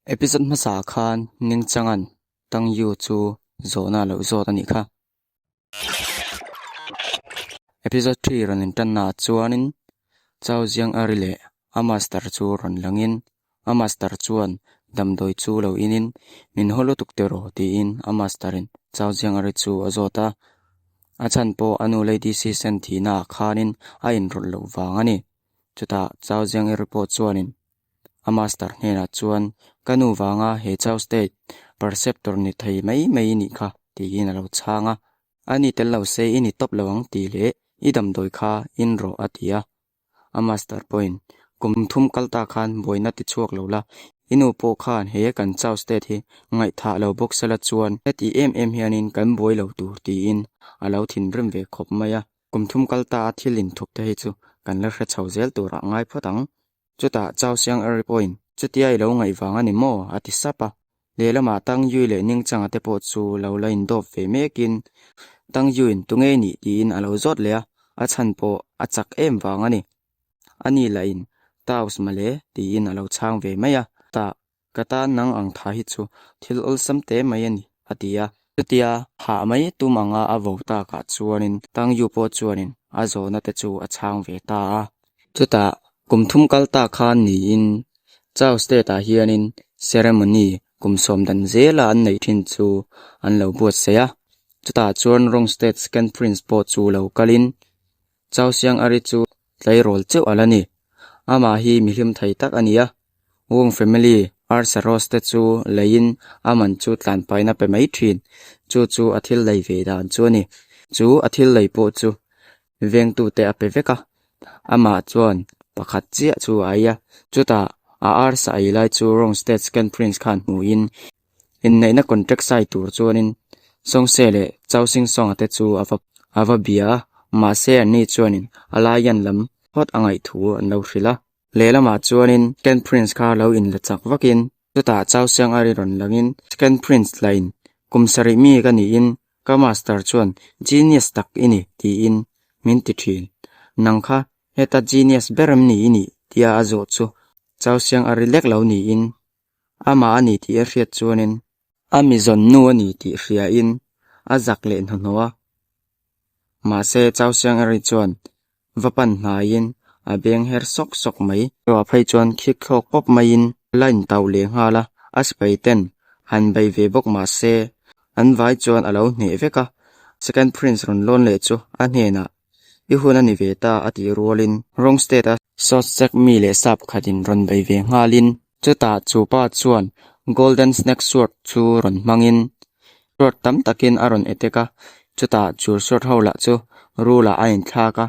Episode hmasa ah khan Ningchanga'n Tang Yu chu zawhna a lo zawt a nih kha. Episode thi rawn intanna ah chuanin Chao Ziang Ari leh a master chu rawn langin a master chuan damdawi chu lo inin min haw lutuk teh rawh tiin a master in Chao Ziang Ari chu a zawt a. A chhan pawh a nu Lady Sisen thihna ah khanin a inrawlh loh vang a ni. Chutah Chao Ziang Ari pawh chuanin A master hnenah chuan, Ka nu vanga he Chau State Perceptor ni thei mai mai i nih kha, tiin a lo chhang a. A ni tel lo se i ni tawp lo ang tih leh i damdawi kha in rawh a ti a. A master pawhin, Kum thum kal ta khan buaina ti chhuak lo la, i nu pawh khan he kan Chau State hi ngaihthah lo bawk sela chuan heti em em hianin kan buai lo tur tiin a lo thinrim ve khawp mai a. Kum thum kal ta a thil inthup te hi chu kan la hre chho zel turah ngai phawt ang. Chutah Chao Siang Eri pawhin, Chutia i lo ngaih vang a ni maw? a ti sap a. Lehlamah Tang Yui leh Ning Changa te pawh chu lo la indawp ve mekin Tang Yuiin tu ngei nih tiin a lo zawt leh a, a chhan pawh a chak em vang a ni. A ni lahin, Taos male tiin a lo chhang ve mai a. Tah Ka tan nang ang tha hi chu thil awlsam te mai a ni, a ti a. Chutia hah mai tum anga a vo takah chuanin Tang Yu pawh chuanin a zawhna te chu a chhang ve ta a. Chutah kum thum kal ta khan niin Chao State ah hianin ceremony kum sawm dan zela an neih thin chu an lo buatsaih a. Chutah chuan Rong State Second Prince pawh chu lo kalin Chao Siang Ari chu tleirawl cheuh a la ni. Amah hi mihlim thei tak a ni a, Wong family arsa roast te chu leiin a man chu tlanpaina pe mai thin. Chu chu a thil lei ve dan chu a ni. Chu a thil lei pawh chu vengtute a pe vek a, amah chuan pakhat chiah chu a ei a. Chutah a arsa ei lai chu Rong State Second Prince khan hmuhin Inneihna contract sign tur chuanin Songse leh Chau Sing Song-a te chu a va a va bia a, mahse anni chuanin a laian lam phawt a ngaih thu an lo hrilh a. Lehlamah chuanin Ken Prince kha lo inla chak vakin chutah Chau Siang a ri rawn langin Ken Prince lain kum sarih mi ka niin ka master chuan genius tak i ni tiin min ti thin. Nang kha heta genius ber em ni i nih tia a zawh chu Chau Siang a ri lek lo niin Amah a ni tih a hriat chuanin a mi zawn nu a ni tih hriain a zak leh hnuhnawh a. Mahse, Chau Siangeri chuan va pan hnaiin a beng her sawk sawk mai. Chua phei chuan khik thlawk pawp maiin a la intauh leh nghal a, a sipai ten han bei ve bawk mahse an vai chuan a lo hneh vek a. Second Prince rawn lawn leh chu a hnenah I hun a ni ve ta a tih rualin Wrong State a Sawtchek mi leh sap khatin rawn bei ve nghalin chutah chu pa chuan Golden Snake Sword chu rawn hmangin sword tam takin a rawn attack a, chutah chu sword ho lah chu rul ah a inthlak a.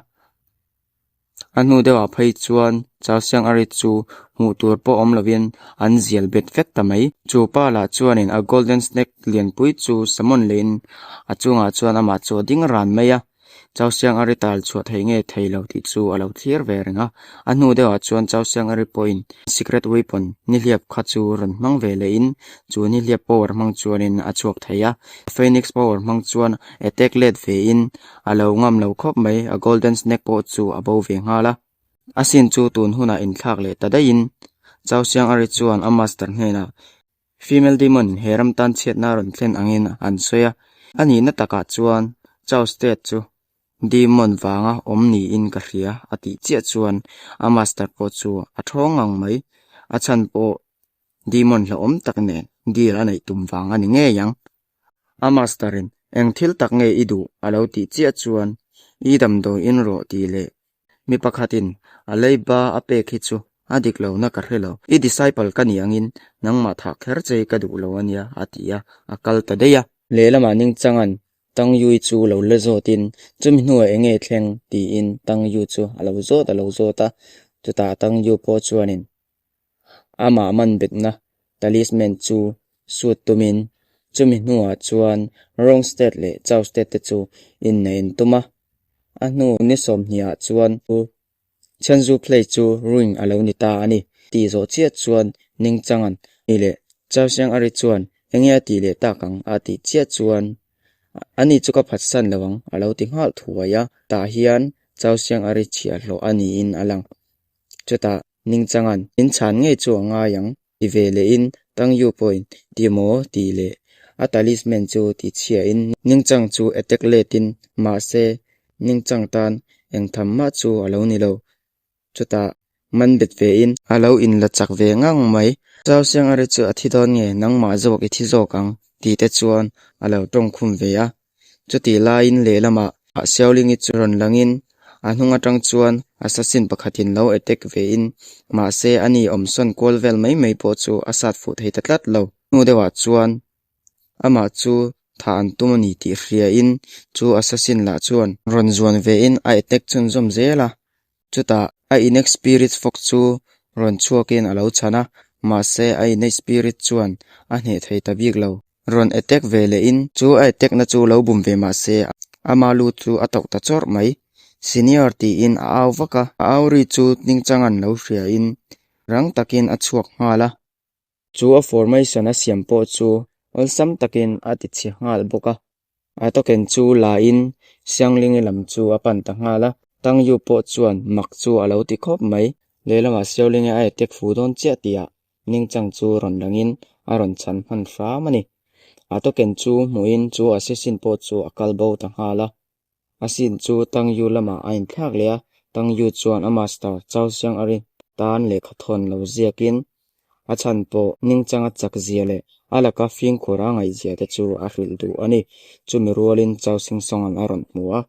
A hnu deuhah phei chuan Chausiangari chu hmuh tur pawh awm lovin an zial bet vek ta mai. Chu pa lah chuanin a Golden Snake lianpui chu summon lehin a chungah chuan amah chu a ding ran mai a. Chausiangari tal chhuah thei nge thei lo tih chu a lo thlir ve reng a. A hnu deuhah chuan Chausiangari pawhin secret weapon nihliap kha chu rawn hmang ve lehin chu nihliap power hmang chuanin a chhuak thei a. Phoenix power hmang chuan attack let vein A lo ngam lo khawp mai, a golden snake pawh chu a bo ve nghal a. A sin chu tun hunah inthlak leh ta daihin Chao Siang Ari chuan a master hnenah Female demon he ram tan chhiatna rawn thlen angin an sawi a. A nihna takah chuan Chao State chu demon vanga awm niin ka hria a tih chiah chuan a master pawh chu a thawng ngang mai. A chhan pawh demon hlauhawm tak nen deal a neih tum vang a ni ngei ang. A master in eng thil tak nge i duh a lo tih chiah chuan i damdawi in rawh tih leh mi pakhat in a leiba a pek hi chu a dik lo na ka hre lo. I disciple ka nih angin nangmah thah kher che ka duh lo ania a ti a, a kal ta daih a. Lehlamah Ningchanga'n Tang Yui chu lo la zawtin chumi hnuah eng nge thleng tiin Tang Yu chu a lo zawt a lo zawt a, chutah Tang Yu pawh chuanin Amah man betna talisman chu sut tumin chumi hnuah chuan Rong State leh Chao State te chu inneih an tum a. A hnu ni sawmhnih ah chuan Chenzu Place chu ruin a lo ni ta a ni. Tih zawh chiah chuan Ningchanga'n ni leh Chao Siangari chuan enge a tih leh tak ang a tih chiah chuan ani chu ka phatsan lo ang a lo ti nghal thuai a. Tah hian Chao Siangari chhiahhlawh a niin a lang. Chutah Ningchanga'n, In chhan ngei chu a ngai ang, ti ve lehin Tang Yu pawhin, Ti maw? tih leh a talisman chu tichhiain Ningchang chu attack letin mahse Ningchang tan engtham mah chu a lo ni lo. Chutah man bet vein a lo inla chak ve ngang mai. Chau Siangari chu a thi dawn nge nangmah zawk i thi zawk ang tih te chuan a lo tawngkhum ve a. Chutih laiin lehlamah Xiaolingi chu rawn langin a hnung atang chuan assassin pakhatin lo attack vein mahse ani awmsawn kual vel mai mai pawh chu a sat fuh thei ta tlat lo. Hnu deuhah chuan amah chu thah an tum a ni tih hriain chu assassin lah chuan rawn zuan vein a attack chhunzawm zel a. Chutah a innate spirit fox chu rawn chhuakin a lo chhan a, mahse a innate spirit chuan a hneh thei ta bik lo. Rawn attack ve lehin chu a attack na chu lo bum ve mahse ama lu chu a tauh ta chawrh mai. Senior tiin a au vak a, a au ri chu Dingchanga'n lo hriain rang takin a chhuak nghal a. Chu a formation a siam pawh chu awlsam takin a ti chhe nghal bawk a. A token chu la in Sianglingi lam chu a pan ta nghal a. Tang Yu pawh chuan mak chu a lo ti khawp mai. Lehlamah Sianglingi a attack fu dawn chiah tihah Ningchang chu rawn langin a rawn chhan hman hram a ni. A token chu hmuhin chu assassin pawh chu a kal bo ta nghal a. A sin chu Tang Yu lamah a inthlak leh a, Tang Yu chuan a master Chao Xiang a rin tan lehkha thawn lo ziakin a chhan pawh Ningchanga chak zia leh a laka fimkhur a ngaihzia te chu a hrilh duh a ni. Chumi rualin Chao Xing Song-a'n a rawn hmu a.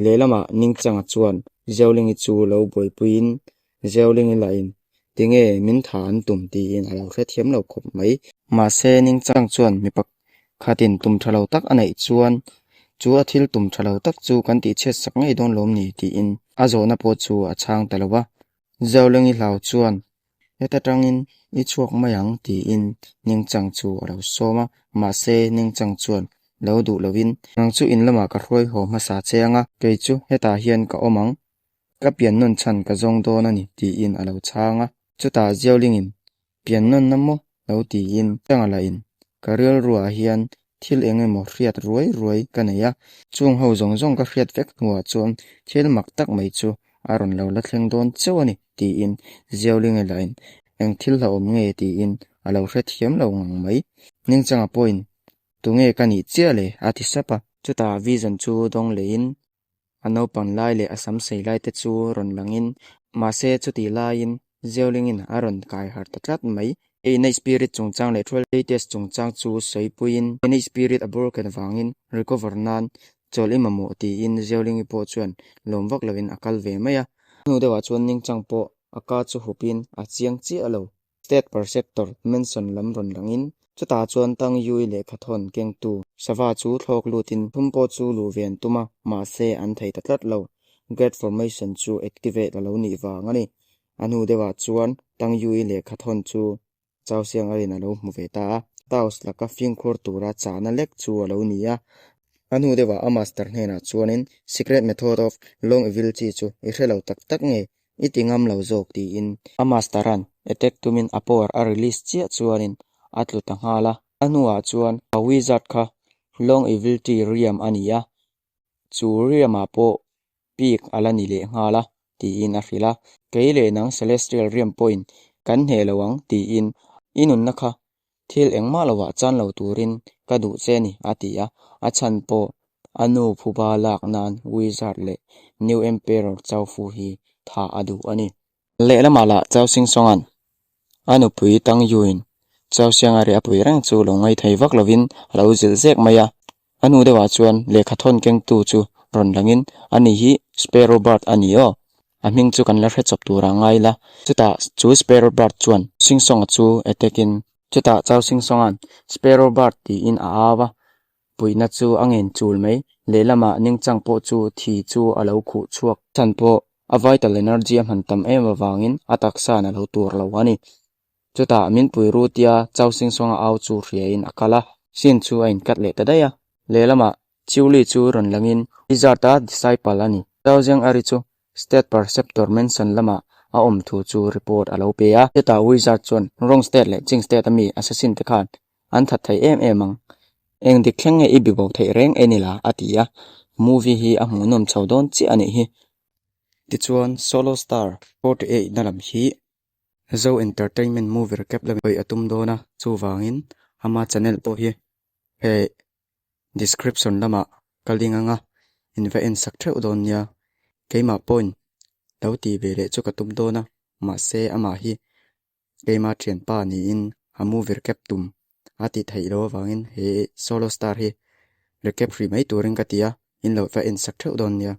Lehlamah Ningchanga chuan Xiaolingi chu lo buaipuiin Xiaolingi lahin tinge min tha an tum tiin a lo hrethiam lo khawp mai. Mahse Ningchang chuan mipa Khatin tum tha lo tak a neih chuan chu a thil tum tha lo tak chu kan tihchhiat sak ngei dawn lawm ni tiin a zawhna pawh chu a chhang ta lo a. Zaulengi hlau chuan heta tangin i chhuak mai ang tiin Ningchang chu a lo sawm a, mahse Ningchang chuan lo duh lovin nang chu in lamah ka hruai haw hmasa che anga kei chu hetah hian ka awm ang Ka pian nawn chhan ka zawng dawn a ni tiin a lo chhang a. Chutah Ziaulingin, Pian nawnna maw? lo tiin Changa lahin, Ka rilruah hian thil eng emaw hriat ruai ruai ka nei a, chung ho zawng zawng ka hriat vek hnuah chuan thil mak tak mai chu a rawn lo la thleng dawn chauh a ni tiin Ziaulingi lahin, Eng thil hlauhawm nge? tiin a lo hrethiam lo ngang mai. Ningchanga pawhin, Tunge ka nih chiah le? a ti sap a. Chutah Vision chu dawng lehin A naupang lai leh a sam sei lai te chu rawn langin, mahse chutih laiin Ziaulingin a rawn kai harh ta tlat mai. Innate spirit chungchang leh Truly test chungchang chu sawipuiin, Innate spirit a broken vangin recover nan chawlh i mamawh tiin Ziaulingi pawh chuan lawm vak lovin a kal ve mai a. Hnu deuhah chuan Ningchang pawh a ka chu hupin a chiang chiah lo. State Perceptor Mansion lam rawn langin chutah chuan Tang Yui lehkha thawn kengtu sava chu thlawk lutin thum pawh chu luh ve an tum a, mahse an thei ta tlat lo. Great Formation chu activate a lo nih vang a ni. A hnu deuhah chuan Tang Yui lehkha thawn chu Chao Siang Arin a lo hmu ve ta a, Taos laka fimkhur tura chahna lek chu a lo ni a. A hnu deuhah a master hnenah chuanin Secret Method of Long Evil chi chu i hre lo tak tak nge I ti ngam lo zawk tiin a master-a'n attack tumin a power a release chiah chuanin a tlu ta nghal a. A hnuah chuan a wizard kha Long Evil Tree riam a ni a, chu riamah pawh peak a la ni leh nghal a tiin a hrilh a. Kei leh nang Celestial riam pawhin kan hneh lo ang tiin i nunna kha Thil engmah lovah chan lo turin ka duh che ni, a ti a. A chhan pawh a nu phuba lak nan Wizard leh New Emperor Chao Fu hi thah a duh a ni. Lehlamah lah Chao Sing Song-a'n a nupui Tang Yu-in Chao Siangari a pui reng chu lo ngaithei vak lovin a lo zilh zek mai a. A hnu deuhah chuan lehkha thawn kengtu chu rawn langin, Ani hi Sparrow Bird a ni aw. A hming chu kan la hre chawp tur a ngai la. Chutah chu Sparrow Bird chuan Singsonga chu attack-in. Chutah Chau Singsonga'n Sparrow Bird tiin a au a, puihna chu a ngen chul mai. Lehlamah Ningchang pawh chu thi chu a lo khuh chhuak. Chhan pawh a vital energy a hman tam em avangin a taksain a lo tur lo a ni. Chutah min pui ru tia Chau Sing Song-a au chu hriain a kal a, Sin chu a inkat leh ta daih a. Lehlamah Chiu Li chu rawn langin Wizard-a disciple a ni. Chau Zeng Ari chu State Perceptor Mansion lamah a awm thu chu report a lo pe a. Chutah Wizard chuan Rong State leh Jing State-a mi assassin te khan an that thei em em ang. Eng dik thleng nge i bibo theih reng en ila a ti a. Movie hi a hmuhnawm chho dawn chiah a nih hi. Tichuan Solo Star 48 na lam hi. Zo Entertainment movie recap lam hawi a tum dawn a, chuvangin ama channel pawh hi hei description lamah ka link anga in va en sak theuh dawn nia. Keimah pawhin lo tih ve leh chu ka tum dawn a, mahse amah hi keima thianpa niin a movie recap tum a tih theih loh avangin he solo star hi recap hrih mai turin ka ti a, in lo va en sak theuh dawn nia.